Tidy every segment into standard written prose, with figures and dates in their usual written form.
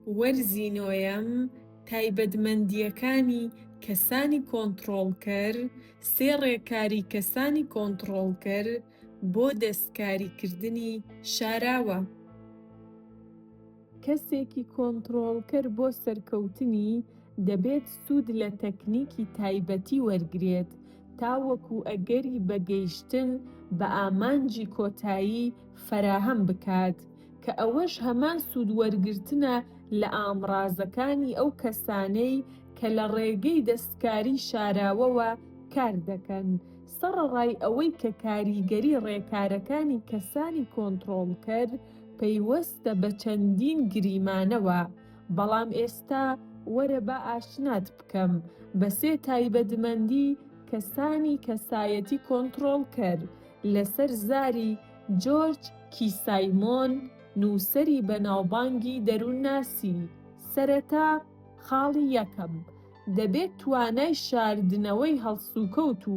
وەرزی نۆیەم، تایبەتمەندییەکانی کەسانی کۆنتڕۆڵکەر، سێ ڕێکاری کەسانی کۆنتڕۆڵکەر بۆ دەستکاریکردنی شاراوە. کەسێکی کۆنتڕۆڵکەر بۆ سەرکەوتنی دەبێت سوود لە تەکنیکی تایبەتی وەرگرێت تاوەکو ئەگەری بە گەیشتن بە ئامانجی کۆتایی فەراهەم بکات، کە ئەوەش هەمان سوود وەرگرتنە لە ئامڕازەکانی ئەو کەسانەی کە لە ڕێگەی دەستکاری شاراوەوە کار دەکەن، سەڕەڕای ئەوەی کە کاریگەری ڕێکارەکانی کەسانی کۆنتڕۆڵکەر پەیوەستە بە چەندین گریمانەوە، بەڵام ئێستا وەرە با ئاشنات بکەم بە سێ تایبەتمەندی کەسانی کەسایەتی کۆنتڕۆڵکەر لەسەر زاری جۆرج کی سایمۆن نووسەری بەناوبانگی دەروونناسی. سەرەتا خاڵی یەکەم، دەبێت توانای شاردنەوەی هەڵسوکەوت و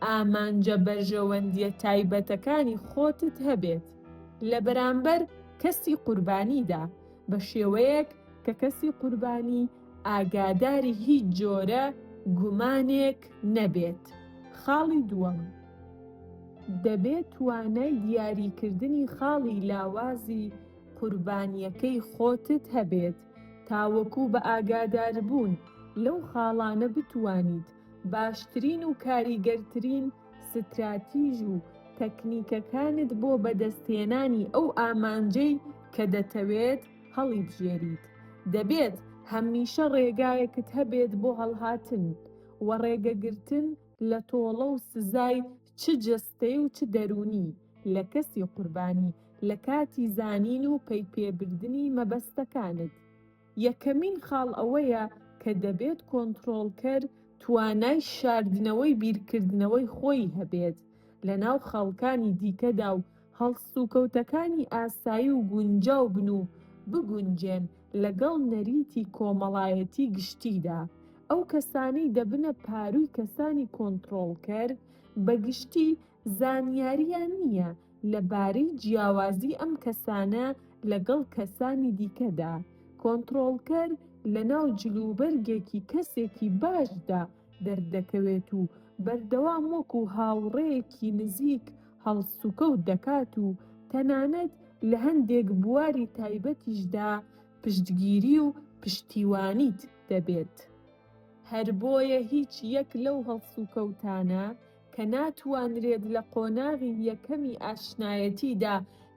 ئامانجە بەرژەوەندییە تایبەتەکانی خۆتت هەبێت لە بەرامبەر کەسی قوربانیدا، بە شێوەیەک کە کەسی قوربانی ئاگاداری هیچ جۆرە گومانێک نەبێت. خاڵی دووەم، دەبێت توانای دیاریکردنی خاڵی لاوازی قوربانییەکەی خۆتت هەبێت، تاوەکو بە ئاگاداربوون لەو خاڵانە بتوانیت باشترین و کاریگەرترین ستراتیژ و تەکنیکەکانت بۆ بەدەستهێنانی ئەو ئامانجەی کە دەتەوێت هەڵیبژێریت. دەبێت هەمیشە ڕێگایەکت هەبێت بۆ هەڵهاتن و ڕێگەگرتن لە تۆڵە و سزای چ جەستەی و چ دەروونی لە کەسی قوربانی لە کاتی زانین و پەیپێبردنی مەبەستەکانت. یەکەمین خاڵ ئەوەیە کە دەبێت کۆنتڕۆڵکەر توانای شاردنەوەی بیرکردنەوەی خۆی هەبێت لەناو خەڵکانی دیکەدا و هەڵسوکەوتەکانی ئاسایی و گونجاو بن و بگونجێن لەگەڵ نەریتی کۆمەڵایەتی گشتیدا. ئەو کەسانەی دەبنە پارووی کەسانی کۆنتڕۆڵکەر بە گشتی زانیارییان نییە لە بارەی جیاوازی ئەم کەسانە لەگەڵ کەسانی دیکەدا، کۆنتڕۆڵکەر لەناو جلوبەرگێکی کەسێکی باشدا دەردەکەوێت و بەردەوام وەکو هاوڕێیەکی نزیک هەڵسوکەوت دەکات و تەنانەت لە هەندێک بواری تایبەتیشدا پشتگیری و پشتیوانیت دەبێت. هەربۆیە هیچ یەک لەو هەڵسوکەوتانە کە ناتوانرێت لە قۆناغی یەکەمی ئاشنایەتیدا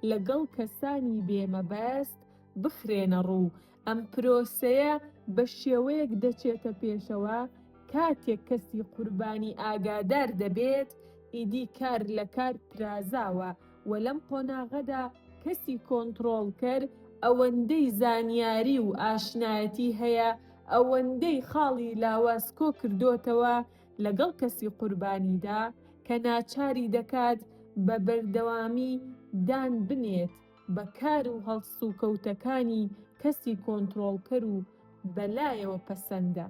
لەگەڵ کەسانی بێ مەبەست بخرێنە ڕوو، ئەم پرۆسەیە بە شێوەیەک دەچێتە پێشەوە کاتێک کەسی قوربانی ئاگادار دەبێت ئیدی کار لە کار ترازاوە و لەم قۆناغەدا کەسی کۆنتڕۆڵکەر ئەوەندەی زانیاری و ئاشنایەتی هەیە ئەوەندەی خاڵی لاواز کۆکردۆتەوە لەگەڵ کەسی قوربانیدا کە ناچاری دەکات بە بەردەوامی دان بنێت بە کار و هەڵسوکەوتەکانی کەسی کۆنترۆڵکەر و بەلایەوە پەسەندە.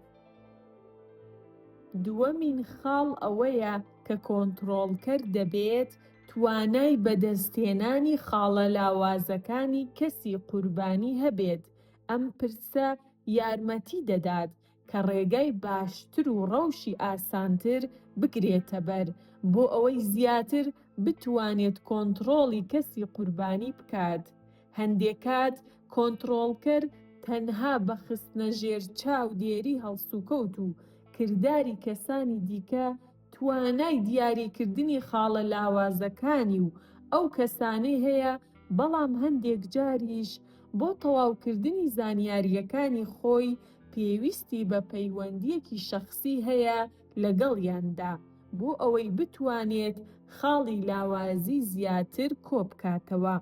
دووەمین خاڵ ئەوەیە کە کۆنترۆڵکەر دەبێت توانای بەدەستهێنانی خاڵە لاوازەکانی کەسی قوربانی هەبێت، ئەم پرسە یارمەتی دەدات کە ڕێگای باشتر و ڕەوشی ئاسانتر بگرێتەبەر بۆ ئەوەی زیاتر بتوانێت کۆنتڕۆڵی کەسی قوربانی بکات. هەندێ کات کۆنتڕۆڵکەر تەنها بە خستنە ژێر چاودێری هەڵسوکەوت و کرداری کەسانی دیکە توانای دیاریکردنی خاڵە لاوازەکانی و ئەو کەسانەی هەیە، بەڵام هەندێک جاریش بۆ تەواوکردنی زانیارییەکانی خۆی پێویستی بە پەیوەندییەکی شەخسی هەیە لەگەڵیاندا بۆ ئەوەی بتوانێت خاڵی لاوازی زیاتر کۆبکاتەوە.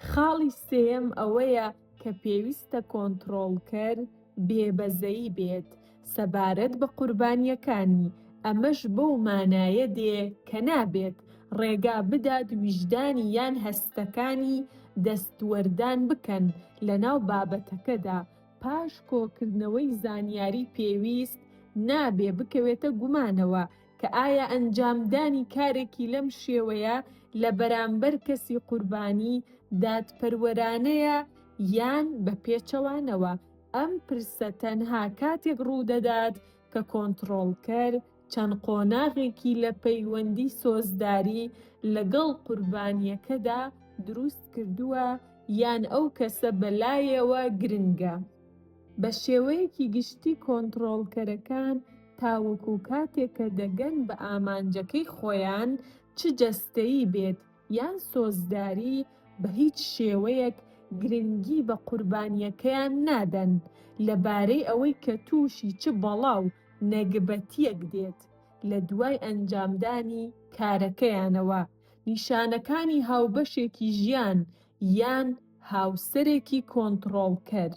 خاڵی سێیەم ئەوەیە کە پێویستە کۆنتڕۆڵکەر بێ بەزەیی بێت سەبارەت بە قوربانییەکانی، ئەمەش بەو مانایە دێ کە نابێت ڕێگا بدات ویژدانی یان هەستەکانی دەستوەردان بکەن لەناو بابەتەکەدا، پاش کۆکردنەوەی زانیاری پێویست نابێ بکەوێتە گومانەوە کە ئایا ئەنجامدانی کارێکی لەم شێوەیە لە بەرامبەر کەسی قوربانی دادپەروەرانەیە یان بە پێچەوانەوە. ئەم پرسە تەنها کاتێک ڕوودەدات کە کۆنتڕۆڵکەر چەند قۆناغێکی لە پەیوەندی سۆزداری لەگەڵ قوربانییەکەدا دروست کردووە یان ئەو کەسە بەلایەوە گرنگە. بە شێوەیەکی گشتی کۆنتڕۆڵکەرەکان تاوەکو کاتێک کە دەگەن بە ئامانجەکەی خۆیان چ جەستەیی بێت یان سۆزداری بە هیچ شێوەیەک گرنگی بە قوربانییەکەیان نادەن لەبارەی ئەوەی کە تووشی چ بەڵا و نەگبەتییەک دێت لە دوای ئەنجامدانی کارەکەیانەوە، نیشانەکانی هاوبەشێکی ژیان یان هاوسەرێکی کۆنتڕۆڵکەر.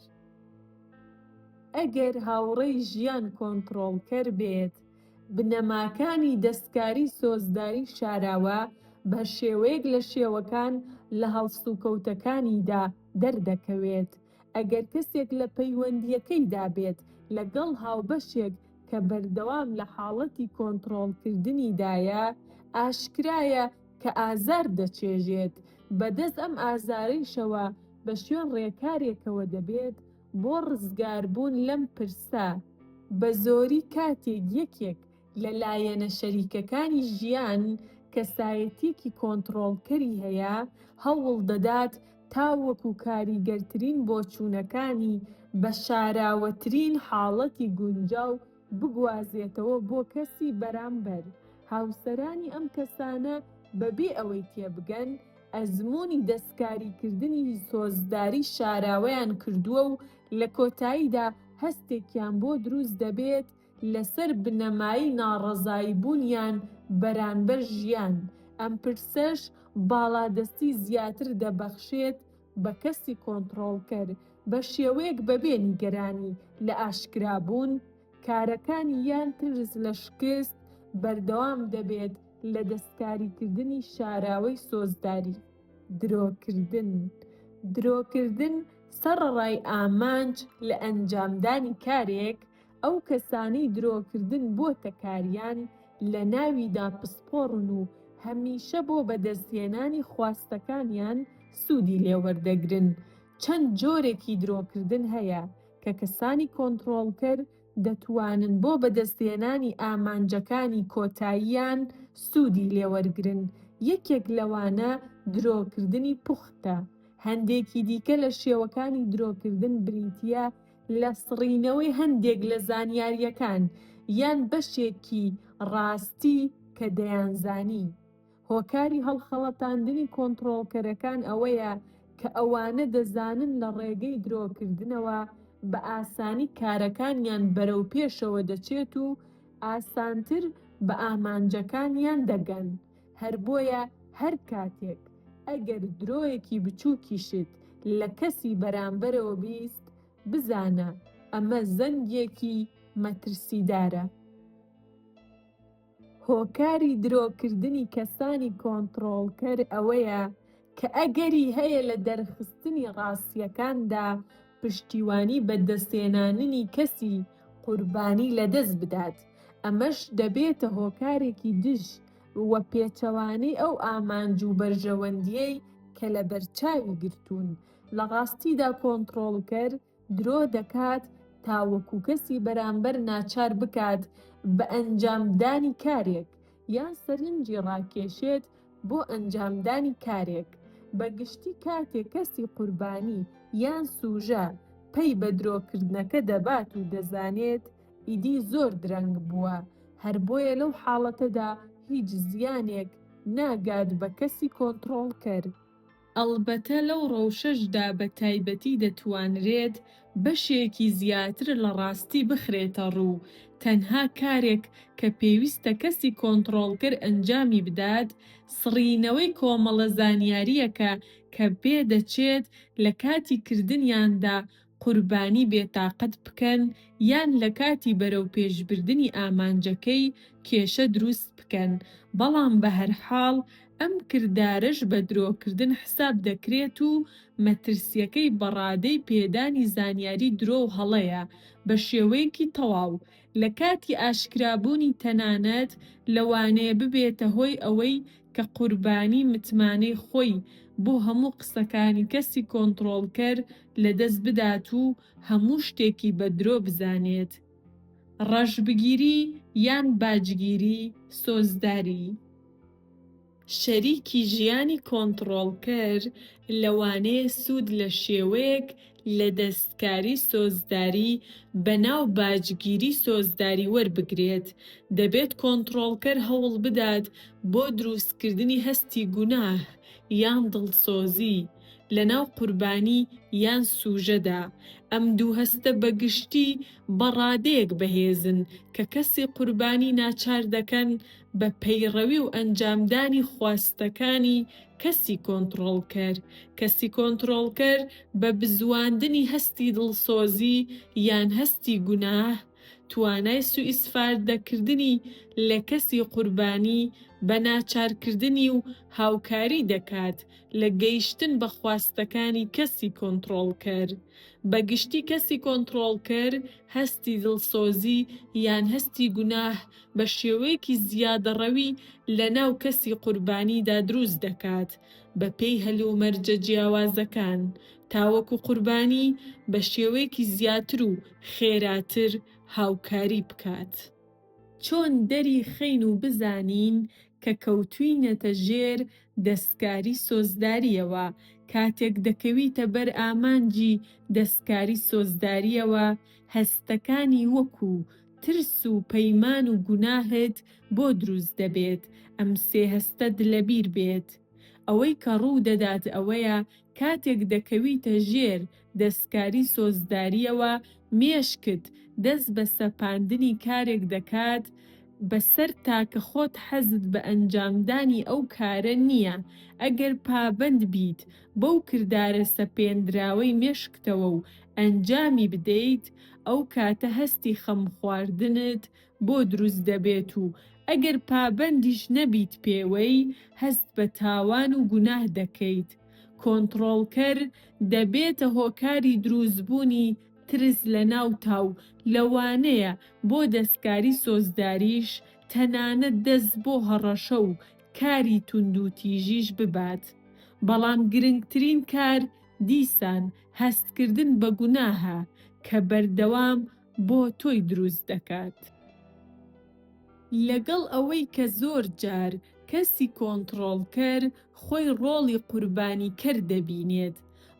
ئەگەر هاوڕێی ژیان کۆنتڕۆڵکەر بێت، بنەماکانی دەستکاری سۆزداری شاراوە بە شێوەیەک لە شێوەکان لە هەڵسوکەوتەکانیدا دەردەکەوێت. ئەگەر کەسێک لە پەیوەندییەکەیدا بێت لەگەڵ هاوبەشێک کە بەردەوام لە حاڵەتی کۆنتڕۆڵکردنیدایە، ئاشکرایە کە ئازار دەچێژێت، بەدەست ئەم ئازارەیشەوە بە شوێن ڕێکارێکەوە دەبێت بۆ ڕزگاربوون لەم پرسە، بەزۆری کاتێک یەکێک لە لایەنە شەریکەکانی ژیان کەسایەتییەکی کۆنتڕۆڵکەری هەیە، هەوڵدەدات تاوەکو کاریگەرترین بۆچوونەکانی بە شاراوەترین حاڵەتی گونجاو بگوازێتەوە بۆ کەسی بەرامبەر. هاوسەرانی ئەم کەسانە بەبێ ئەوەی تێبگەن، ئەزموونی دەستکاریکردنی سۆزداری شاراوەیان کردووە و لە کۆتاییدا هەستێکیان بۆ دروست دەبێت لەسەر بنەمایی ناڕەزاییبوونیان بەرانبەر ژیان، ئەم پرسەش باڵادەستی زیاتر دەبەخشێت بە کەسی کۆنتڕۆڵکەر، بە شێوەیەک بەبێ نیگەرانی لە ئاشکرابوون کارەکانی یان ترس لە شکست بەردەوام دەبێت لە دەستکاریکردنی شاراوەی سۆزداری. درۆکردن، درۆکردن سەڕەڕای ئامانج لە ئەنجامدانی کارێک، ئەو کەسانەی درۆکردن بۆتە کاریان لە ناویدا پسپۆڕن و هەمیشە بۆ بەدەستهێنانی خواستەکانیان سوودی لێوەردەگرن. چەند جۆرێکی درۆکردن هەیە کە کەسانی کۆنتڕۆڵکەر دەتوانن بۆ بەدەستهێنانی ئامانجەکانی کۆتاییان سوودی لێوەرگرن، یەکێک لەوانە درۆکردنی پوختە. هەندێکی دیکە لە شێوەکانی درۆکردن بریتییە لە سڕینەوەی هەندێک لە زانیارییەکان یان بەشێکی ڕاستی کە دەیانزانی. هۆکاری هەڵخەڵەتاندنی کۆنتڕۆڵکەرەکان ئەوەیە کە ئەوانە دەزانن لە ڕێگەی درۆکردنەوە بە ئاسانی کارەکانیان بەرەو پێشەوە دەچێت و ئاسانتر بە ئامانجەکانیان دەگەن. هەر بۆیە هەر کاتێک ئەگەر درۆیەکی بچووکیشت لە کەسی بەرامبەرەوە 20، بزانە ئەمە زەنگێکی مەترسیدارە. هۆکاری درۆکردنی کەسانی کۆنتڕۆڵکەر ئەوەیە کە ئەگەری هەیە لە دەرخستنی ڕاستییەکاندا پشتیوانی بەدەستهێناننی کەسی قوربانی لەدەست بدات، ئەمەش دەبێتە هۆکارێکی دژ و پێچەوانەی ئەو ئامانج و بەرژەوەندییەی کە لەبەرچاوی گرتوون. لە ڕاستیدا کۆنتڕۆڵکەر درۆ دەکات تاوەکو کەسی بەرامبەر ناچار بکات بە ئەنجامدانی کارێک یان سەرنجی ڕاکێشێت بۆ ئەنجامدانی کارێک. بە گشتی کاتێک کەسی قوربانی یان سوژە پەی بە درۆکردنەکە دەبات و دەزانێت ئیدی زۆر درەنگ بووە، هەر بۆیە لەو حاڵەتەدا هیچ زیانێک ناگات بە کەسی کۆنتڕۆڵکەر. ئەڵبەتە لەو ڕەوشەشدا بە تایبەتی دەتوانرێت بەشێکی زیاتر لە ڕاستی بخرێتە ڕوو، تەنها کارێک کە پێویستە کەسی کۆنتڕۆڵکەر ئەنجامی بدات سڕینەوەی کۆمەڵە زانیارییەکە کە پێدەچێت لە کاتی کردنیاندا قوربانی بێتاقەت بکەن یان لە کاتی بەرەوپێشبردنی ئامانجەکەی کێشە دروست بکەن، بەڵام بەهەرحاڵ ئەم کردارەش بە درۆکردن حساب دەکرێت و مەترسیەکەی بە ڕادەی پێدانی زانیاری درۆ و هەڵەیە بە شێوەیەکی تەواو لە کاتی ئاشکرابوونی تەنانەت لەوانەیە ببێتە هۆی ئەوەی کە قوربانی متمانەی خۆی. بۆ هەموو قسەکانی کەسی کۆنتڕۆڵکەر لەدەست بدات و هەموو شتێکی بە درۆ بزانێت. ڕەشبگیری یان باجگیری سۆزداری. شەریکی ژیانی کۆنتڕۆڵکەر لەوانەیە سوود لە شێوەیەک لە دەستکاری سۆزداری بە ناو باجگیری سۆزداری وەربگرێت. دەبێت کۆنتڕۆڵکەر هەوڵ بدات بۆ دروستکردنی هەستی گوناه یان دڵسۆزی لەناو قوربانی یان سوژەدا. ئەم دوو هەستە بە گشتی بە ڕادەیەک بەهێزن کە کەسی قوربانی ناچار دەکەن بە پەیڕەوی و ئەنجامدانی خواستەکانی کەسی کۆنتڕۆڵکەر. کەسی کۆنتڕۆڵکەر بە بزواندنی هەستی دڵسۆزی یان هەستی گوناه، توانای سوئیسفاردەکردنی لە کەسی قوربانی بە ناچارکردنی و هاوکاری دەکات لە گەیشتن بە خواستەکانی کەسی کۆنتڕۆڵکەر. بە گشتی کەسی کۆنتڕۆڵکەر هەستی دڵسۆزی یان هەستی گوناه بە شێوەیەکی زیادەڕەوی لەناو کەسی قوربانیدا دروست دەکات بەپێی هەلومەرجە جیاوازەکان، تاوەکو قوربانی بە شێوەیەکی زیاتر و خێراتر هاوکاری بکات. چۆن دەری خەین و بزانین کە کەوتوینەتە ژێر دەستکاری سۆزداریەوە، کاتێک دەکەویتە بەر ئامانجی دەستکاری سۆزداریەوە هەستەکانی وەکو ترس و پەیمان و گوناهت بۆ دروست دەبێت، ئەم سێ هەستەت لەبیر بێت. ئەوەی کە ڕوو دەدات ئەوەیە کاتێک دەکەویتە ژێر دەستکاری سۆزدارییەوە مێشکت دەست بە سەپاندنی کارێک دەکات بەسەرتا کە خۆت حەزت بە ئەنجامدانی ئەو کارە نییە، ئەگەر پابەند بیت بەو کردارە سەپێندراوەی مێشکتەوە و ئەنجامی بدەیت ئەو کاتە هەستی خەمخواردنت بۆ دروست دەبێت و ئەگەر پابەندیش نەبیت پێوەی هەست بە تاوان و گوناه دەکەیت. کۆنتڕۆڵکەر دەبێتە هۆکاری دروستبوونی ترس لەناوتا و لەوانەیە بۆ دەستکاری سۆزداریش تەنانەت دەست بۆ هەڕەشە و کاری توندوتیژیش ببات. بەڵام گرنگترین کار دیسان هەستکردن بە گوناهە کە بەردەوام بۆ تۆی دروست دەکات. لەگەڵ ئەوەی کە زۆر جار کەسی کۆنتڕۆڵکەر خۆی ڕۆڵی قوربانیکەر دەبینێت،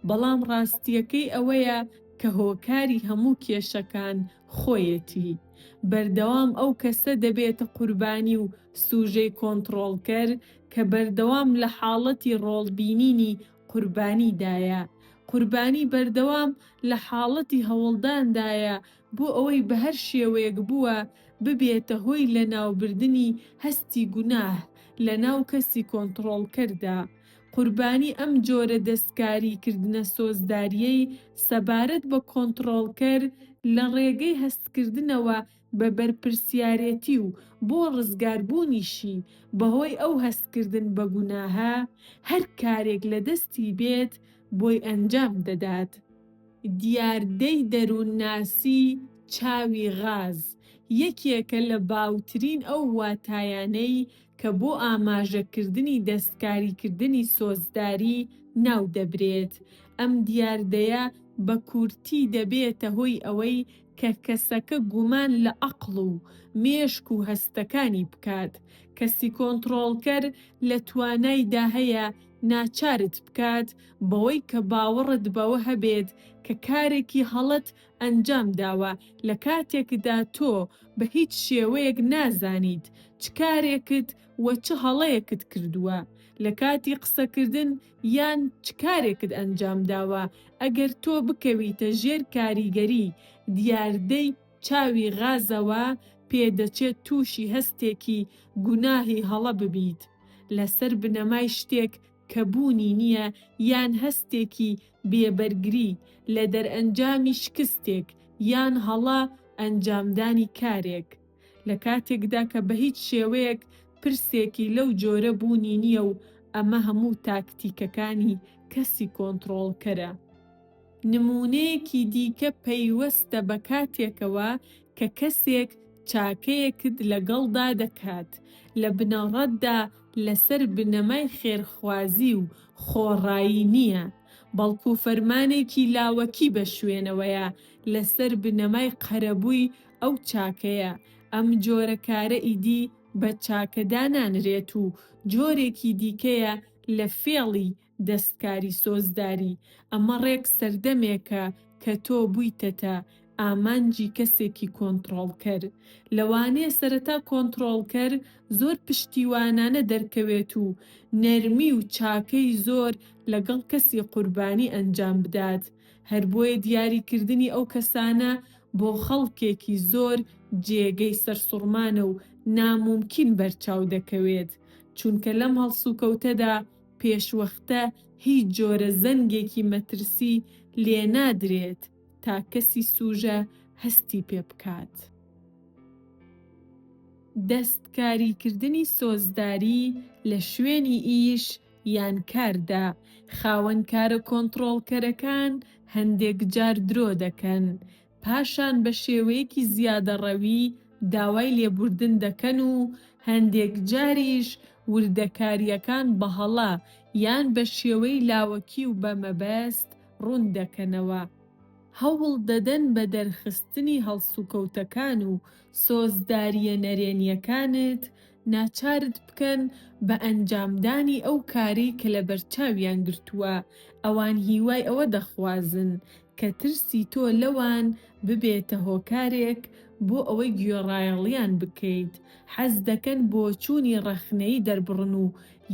بەڵام ڕاستییەکەی ئەوەیە کە هۆکاری هەموو کێشەکان خۆیەتی. بەردەوام ئەو کەسە دەبێتە قوربانی و سوژەی کۆنتڕۆڵکەر کە بەردەوام لە حاڵەتی ڕۆڵبینینی قوربانیدایە. قوربانی بەردەوام لە حاڵەتی هەوڵداندایە بۆ ئەوەی بە هەر شێوەیەک بووە ببێتە هۆی لەناوبردنی هەستی گوناه لەناو کەسی کۆنتڕۆڵکەردا. قوربانی ئەم جۆرە دەستکاریکردنە سۆزدارییەی سەبارەت بە کۆنتڕۆڵکەر لە ڕێگەی هەستکردنەوە بە بەرپرسیارێتی و بۆ ڕزگاربوونیشی بەهۆی ئەو هەستکردن بە گوناهە، هەر کارێک لە دەستی بێت بۆی ئەنجام دەدات. دیاردەی دەروونناسی چاوی غاز، یەکێکە لە باوترین ئەو واتایانەی کە بۆ ئاماژەکردنی دەستکاریکردنی سۆزداری ناو دەبرێت. ئەم دیاردەیە بە کورتی دەبێتە هۆی ئەوەی کە کەسەکە گومان لە عەقڵ و مێشک و هەستەکانی بکات. کەسی کۆنتڕۆڵکەر لە توانایدا هەیە ناچارت بکات بەوەی کە باوەڕت بەوە هەبێت کە کارێکی هەڵەت ئەنجام داوە لە کاتێکدا تۆ بە هیچ شێوەیەک نازانیت چ کارێکت و چ هەڵەیەکت کردووە لە کاتی قسەکردن یان چ کارێکت ئەنجام داوە ئەگەر تۆ بکەویتە ژێر کاریگەری دیاردەی چاوی غازەوە پێدەچێت تووشی هەستێکی گوناهی هەڵە ببیت لەسەر بنەمای شتێک کە بوونی نییە یان هەستێکی بێ بەرگری لە دەرئەنجامی شکستێک یان هەڵە ئەنجامدانی کارێک لە کاتێکدا کە بە هیچ شێوەیەک پرسێکی لەو جۆرە بوونی نییە و ئەمە هەموو تاکتیکەکانی کەسی کۆنتڕۆڵکەرە. نموونەیەکی دیکە پەیوەستە بە کاتێکەوە کە کەسێک چاکەیەکت لەگەڵدا دەکات، لە بنەڕەتدا لەسەر بنەمای خێرخوازی و خۆڕایی نییە، بەڵکو فەرمانێکی لاوەکی بە شوێنەوەیە لەسەر بنەمای قەرەبووی ئەو چاکەیە، ئەم جۆرە کارە ئیدی بە چاکە دانانرێت و جۆرێکی دیکەیە لە فێڵی دەستکاری سۆزداری، ئەمە ڕێک سەردەمێکە کە تۆ بوویتەتە ئامانجی کەسێکی کۆنتڕۆڵکەر. لەوانەیە سەرەتا کۆنتڕۆڵکەر زۆر پشتیوانانە دەرکەوێت و نەرمی و چاکەی زۆر لەگەڵ کەسی قوربانی ئەنجام بدات. هەر بۆیە دیاریکردنی ئەو کەسانە بۆ خەڵکێکی زۆر جێگەی سەرسوڕمانە و نامومکین بەرچاو دەکەوێت. چونکە لەم هەڵسوکەوتەدا پێشوەختە هیچ جۆرە زەنگێکی مەترسی لێنادرێت تا کەسی سوژە هەستی پێ بکات. دەستکاریکردنی سۆزداری لە شوێنی ئیش یان کاردا، خاوەن کارە کۆنتڕۆڵکەرەکان هەندێک جار درۆ دەکەن، پاشان بە شێوەیەکی زیادەڕەوی داوای لێبوردن دەکەن و هەندێک جاریش وردەکارییەکان بە هەڵە یان بە شێوەی لاوەکی و بە مەبەست ڕوون دەکەنەوە. هەوڵ دەدەن بە دەرخستنی هەڵسوکەوتەکان و سۆزدارییە نەرێنییەکانت ناچارت بکەن بە ئەنجامدانی ئەو کارەی کە لەبەرچاویان گرتووە، ئەوان هیوای ئەوە دەخوازن کە ترسی تۆ لەوان ببێتە هۆکارێک بۆ ئەوەی گوێڕایەڵیان بکەیت، حەز دەکەن بۆچوونی ڕەخنەیی دەربڕن و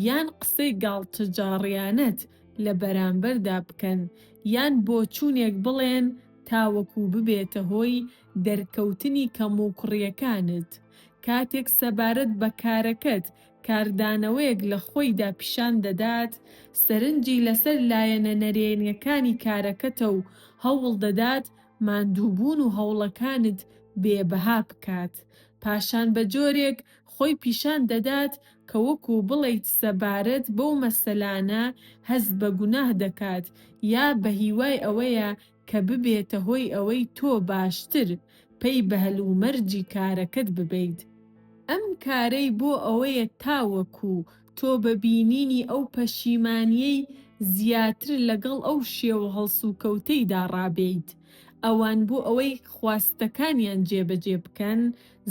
یان قسەی گاڵتەجاڕیانەت لە بەرامبەردا بکەن یان بۆچوونێک بڵێن تاوەکو ببێتە هۆی دەرکەوتنی کەموکوڕییەکانت. کاتێک سەبارەت بە کارەکەت کاردانەوەیەک لە خۆیدا پیشان دەدات، سەرنجی لەسەر لایەنە نەرێنیەکانی کارەکەتە و هەوڵ دەدات ماندووبوون و هەوڵەکانت بێ بەها بکات. پاشان بە جۆرێک خۆی پیشان دەدات کە وەکو بڵێیت سەبارەت بەو مەسەلانە هەست بە گوناه دەکات یا بە هیوای ئەوەیە کە ببێتە هۆی ئەوەی تۆ باشتر پەی بە هەلومەرجی کارەکەت ببەیت. ئەم کارەی بۆ ئەوەیە تاوەکو تۆ بە بینینی ئەو پەشیمانییەی زیاتر لەگەڵ ئەو شێوە هەڵسوکەوتەیدا ڕابێیت. ئەوان بۆ ئەوەی خواستەکانیان جێبەجێ بکەن،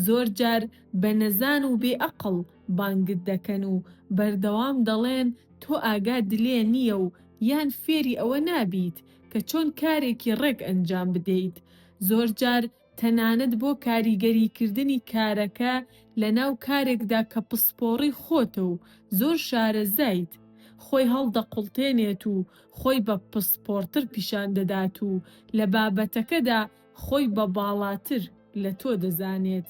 زۆرجار بە نەزان و بێ ئەقڵ بانگت دەکەن و بەردەوام دەڵێن تۆ ئاگات لێ نییە و یان فێری ئەوە نابیت کە چۆن کارێکی ڕێک ئەنجام بدەیت. زۆرجار تەنانەت بۆ کاریگەریکردنی کارەکە لەناو کارێکدا کە پسپۆڕی خۆتە و زۆر شارەزایت، خۆی هەڵدەقوڵتێنێت و خۆی بە پسپۆڕتر پیشان دەدات و لە بابەتەکەدا خۆی بە باڵاتر لە تۆ دەزانێت.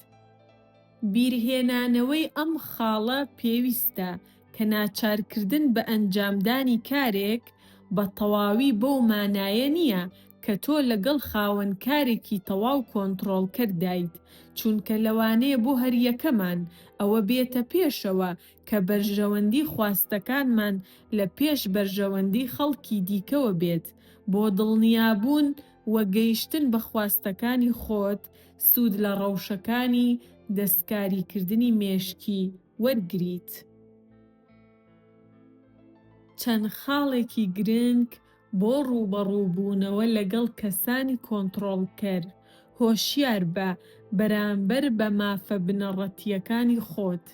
بیرهێنانەوەی ئەم خاڵە پێویستە کە ناچارکردن بە ئەنجامدانی کارێک بە تەواوی بەو مانایە نییە کە تۆ لەگەڵ خاوەن کارێکی تەواو کۆنتڕۆڵکەردایت، چونکە لەوانەیە بۆ هەریەکەمان ئەوە بێتە پێشەوە کە بەرژەوەندی خواستەکانمان لە پێش بەرژەوەندی خەڵکی دیکەوە بێت، بۆ دڵنیابوون و گەیشتن بە خواستەکانی خۆت سوود لە ڕەوشەکانی دەستکاریکردنی مێشکی وەرگریت. چەند خاڵێکی گرنگ بۆ ڕووبەڕووبوونەوە لەگەڵ کەسانی کۆنتڕۆڵکەر، هۆشیار بە بەرامبەر بە مافە بنەڕەتییەکانی خۆت.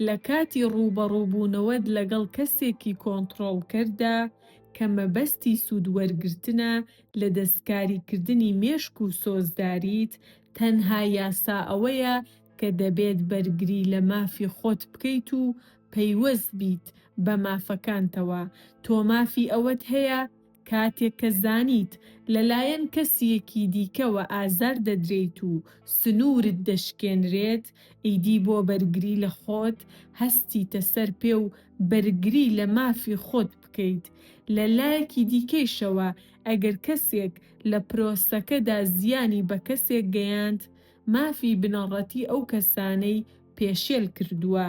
لە کاتی ڕووبەڕووبوونەوەت لەگەڵ کەسێکی کۆنتڕۆڵکەردا کە مەبەستی سوود وەرگرتنە لە دەستکاریکردنی مێشک و سۆزداریت، تەنها یاسا ئەوەیە کە دەبێت بەرگری لە مافی خۆت بکەیت و پەیوەست بیت بە مافەکانتەوە، تۆ مافی ئەوەت هەیە کاتێک کە زانیت لەلایەن کەسیەکی دیکەوە ئازار دەدرێیت و سنوورت دەشکێنرێت، ئیدی بۆ بەرگری لە خۆت هەستیتە سەر پێ و بەرگری لە مافی خۆت بکەیت. لە لایەکی دیکەیشەوە ئەگەر کەسێک لە پرۆسەکەدا زیانی بە کەسێک گەیاند، مافی بنەڕەتی ئەو کەسانەی پێشێل کردووە.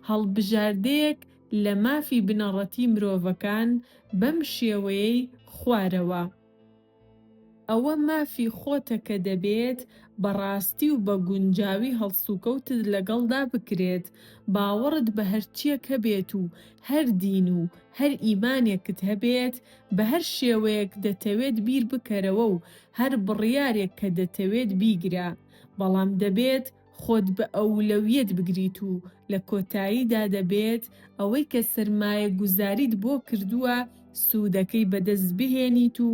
هەڵبژاردەیەک لە مافی بنەڕەتی مرۆڤەکان بەم شێوەیەی خوارەوە. ئەوە مافی خۆتە کە دەبێت بە ڕاستی و بە گونجاوی هەڵسوکەوتت لەگەڵدا بکرێت، باوەڕت بە هەرچییەک هەبێت و هەر دین و هەر ئیمانێکت هەبێت، بە هەر شێوەیەک دەتەوێت بیر بکەرەوە و هەر بڕیارێک کە دەتەوێت بیگرە، بەڵام دەبێت خۆت بە ئەولەویەت بگریت و لە کۆتاییدا دەبێت ئەوەی کە سەرمایەگوزاریت بۆ کردووە سوودەکەی بەدەست بهێنیت و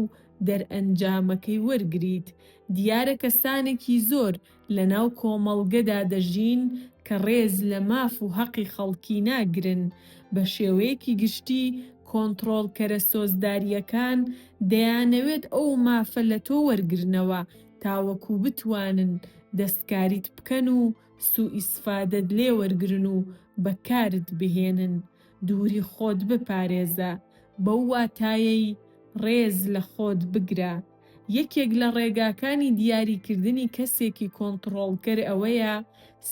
دەرئەنجامەکەی وەرگریت. دیارە کەسانێکی زۆر لەناو کۆمەڵگەدا دەژین کە ڕێز لە ماف و هەقی خەڵکی ناگرن. بە شێوەیەکی گشتی کۆنتڕۆڵکەرە سۆزدارییەکان دەیانەوێت ئەو مافە لە تۆ وەرگرنەوە تاوەکو بتوانن دەستکاریت بکەن و سوئیسفادەت لێ وەرگرن و بەکارت بهێنن. دووری خۆت بپارێزە، بەو واتایەی ڕێز لە خۆت بگرە. یەکێک لە ڕێگاکانی دیاریکردنی کەسێکی کۆنتڕۆڵکەر ئەوەیە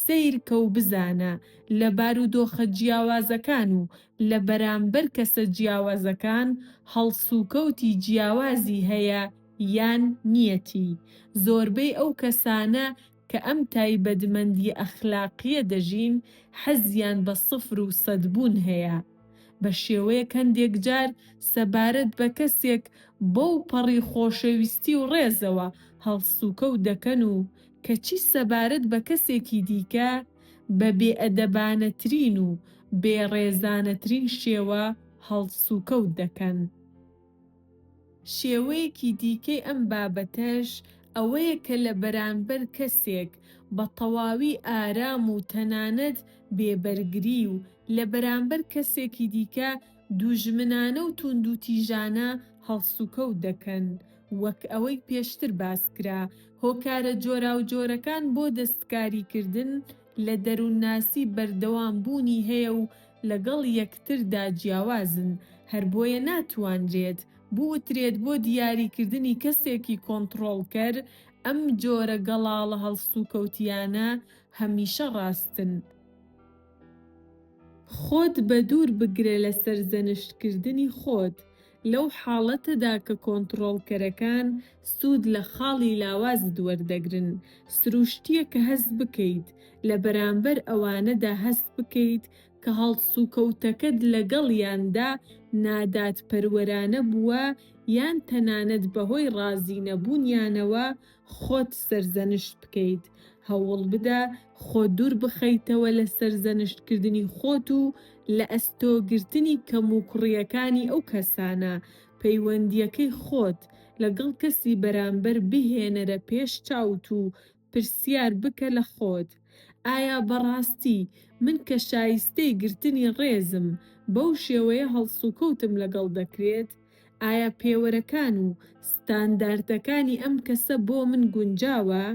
سەیرکە و بزانە لە بارودۆخە جیاوازەکان و لە بەرامبەر کەسە جیاوازەکان هەڵسوکەوتی جیاوازی هەیە یان نیەتی. زۆربەی ئەو کەسانە کە ئەم تایبەتمەندییە ئەخلاقییە دەژین حەزیان بە سفر و سەدبوون هەیە. بە شێوەیەک هەندێک جار سەبارەت بە کەسێک بەو پەڕی خۆشەویستی و ڕێزەوە هەڵسوکەوت دەکەن و کەچی سەبارەت بە کەسێکی دیکە بە بێئەدەبانەترین و بێڕێزانەترین شێوە هەڵسوکەوت دەکەن. شێوەیەکی دیکەی ئەم بابەتەش ئەوەیە کە لە بەرانبەر کەسێک بە تەواوی ئارام و تەنانەت بێ بەرگری و لە بەرانبەر کەسێکی دیکە دوژمنانە و توندوتیژانە هەڵسوکەوت دەکەن. وەک ئەوەی پێشتر باس کرا، هۆکارە جۆراوجۆرەکان بۆ دەستکاریکردن لە دەروونناسی بەردەوام بوونی هەیە و لەگەڵ یەکتردا جیاوازن، هەر بۆیە ناتوانرێت بوترێت بۆ دیاریکردنی کەسێکی کۆنتڕۆڵکەر ئەم جۆرە گەڵاڵە هەڵسوکەوتییانە هەمیشە ڕاستن. خۆت بەدوور بگرە لە سەرزەنشتکردنی خۆت، لەو حاڵەتەدا کە کۆنتڕۆڵکەرەکان سوود لە خاڵی لاوازت وەردەگرن، سروشتییە کە هەست بکەیت لە بەرامبەر ئەوانەدا هەست بکەیت کە هەڵسوکەوتەکەت لەگەڵیاندا نادادپەروەرانە بووە یان تەنانەت بەهۆی ڕازینەبوونیانەوە خۆت سەرزەنشت بکەیت، هەوڵبدە خۆت دووربخەیتەوە لە سەرزەنشتکردنی خۆت و لەئەستۆگرتنی کەموکوڕییەکانی ئەو کەسانە، پەیوەندییەکەی خۆت لەگەڵ کەسی بەرامبەر بهێنەرە پێش چاوت و پرسیار بکە لە خۆت، ئایا بەڕاستی من کە شایستەی گرتنی ڕێزم بەو شێوەیە هەڵسوکەوتم لەگەڵ دەکرێت؟ ئایا پێوەرەکان و ستانداردەکانی ئەم کەسە بۆ من گونجاوە؟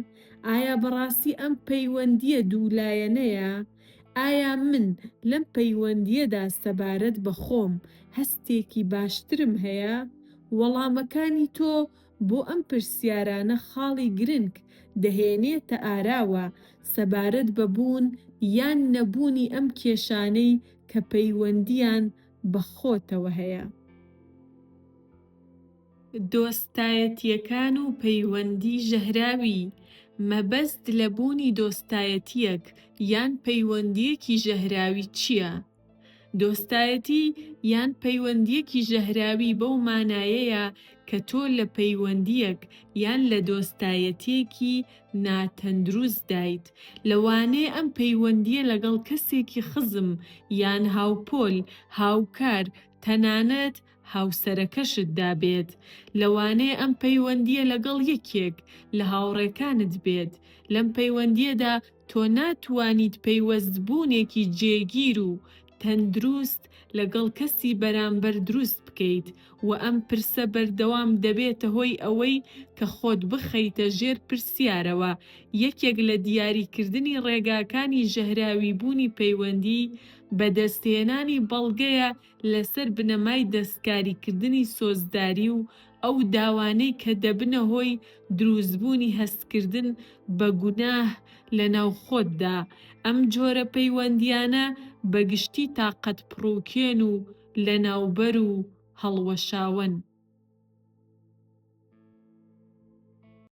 ئایا بەڕاستی ئەم پەیوەندییە دوولایەنەیە؟ ئایا من لەم پەیوەندییەدا سەبارەت بە خۆم هەستێکی باشترم هەیە؟ وەڵامەکانی تۆ بۆ ئەم پرسیارانە خاڵی گرنگ دەهێنێتە ئاراوە سەبارەت بە بوون یان نەبوونی ئەم کێشانەی کە پەیوەندییان بە خۆتەوە هەیە. دۆستایەتییەکان و پەیوەندی ژەهراوی، مەبەست لە بوونی دۆستایەتییەک یان پەیوەندییەکی ژەهراوی چییە؟ دۆستایەتی یان پەیوەندییەکی ژەهراوی بەو مانایەیە کە تۆ لە پەیوەندییەک یان لە دۆستایەتییەکی ناتەندروستدایت، لەوانەیە ئەم پەیوەندییە لەگەڵ کەسێکی خزم یان هاوپۆل، هاوکار، تەنانەت هاوسەرەکەشتدا بێت، لەوانەیە ئەم پەیوەندییە لەگەڵ یەکێک لە هاوڕێکانت بێت، لەم پەیوەندییەدا تۆ ناتوانیت پەیوەستبوونێکی جێگیر و تەندروست لەگەڵ کەسی بەرامبەر دروست بکەیت و ئەم پرسە بەردەوام دەبێتە هۆی ئەوەی کە خۆت بخەیتە ژێر پرسیارەوە یەکێک لە دیاریکردنی ڕێگاکانی ژەهراویبوونی پەیوەندی بەدەستهێنانی بەڵگەیە لەسەر بنەمای دەستکاریکردنی سۆزداری و ئەو داوانەی کە دەبنە هۆی دروستبوونی هەستکردن بە گوناه لەناو خۆتدا، ئەم جۆرە پەیوەندییانە بە گشتی تاقەتپڕوکێن و لەناوبەر و هەڵوەشاوەن.